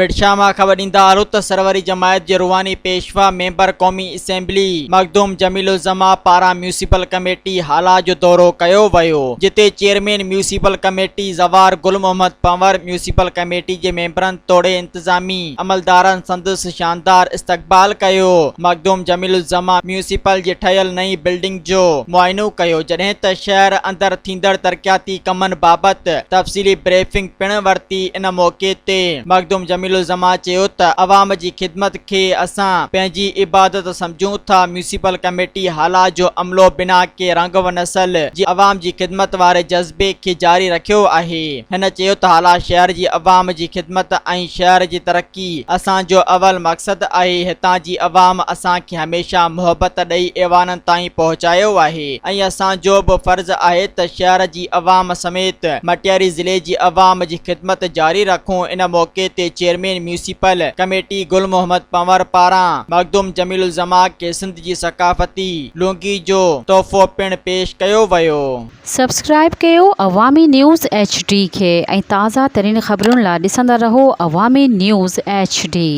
ڀٽ شاهه مان خبر ڏيندا هلون ته سروري جماعت جي روحاني پيشوا ميمبر قومي اسيمبلي مخدوم جميل الزمان پاران ميونسپل ڪميٽي هالا جو دورو ڪيو ويو جتي chairman municipal committee Zawar Gul Muhammad Panhwar municipal committee جي ميمبرن توڙي انتظامي عملدارن سندس شاندار استقبال ڪيو مخدوم جميل الزمان ميونسپل جي ٺهيل نئين بلڊنگ جو معائنو ڪيو جڏهن ته شهر اندر ٿيندڙ ترقياتي ڪمن بابت تفصيلي بريفنگ پڻ ورتي ان موقعي تي مخدوم جميل الزمان چيو ته عوام جي خدمت کي اسان پنهنجي عبادت سمجهون ٿا، ميونسپل ڪميٽي هالا جو عملو بنا ڪنهن رنگ و نسل جي عوام جي خدمت واري جذبي کي جاري رکيو آهي. هن چيو ته هالا شهر جي عوام جي خدمت ۽ شهر جي ترقي اسان جو اول مقصد آهي، هتان جي عوام اسان کي هميشه محبت ڏئي ايوانن تائين پهچايو آهي ۽ اسان جو به فرض آهي ته شهر جي عوام سميت مٽياري ضلعي جي عوام جي خدمت جاري رکون ان موقعي تي chairman municipal committee Gul Muhammad Panhwar پاران مخدوم جميل الزمان کي سنڌ جي ثقافتي لونگي جو تحفو پڻ پيش ڪيو ويو. سبسڪرائيب ڪيو عوامي نيوز ايڇ ڊي کي ۽ تازه ترين خبرن لا ڏسندا رهو عوامي نيوز ايڇ ڊي.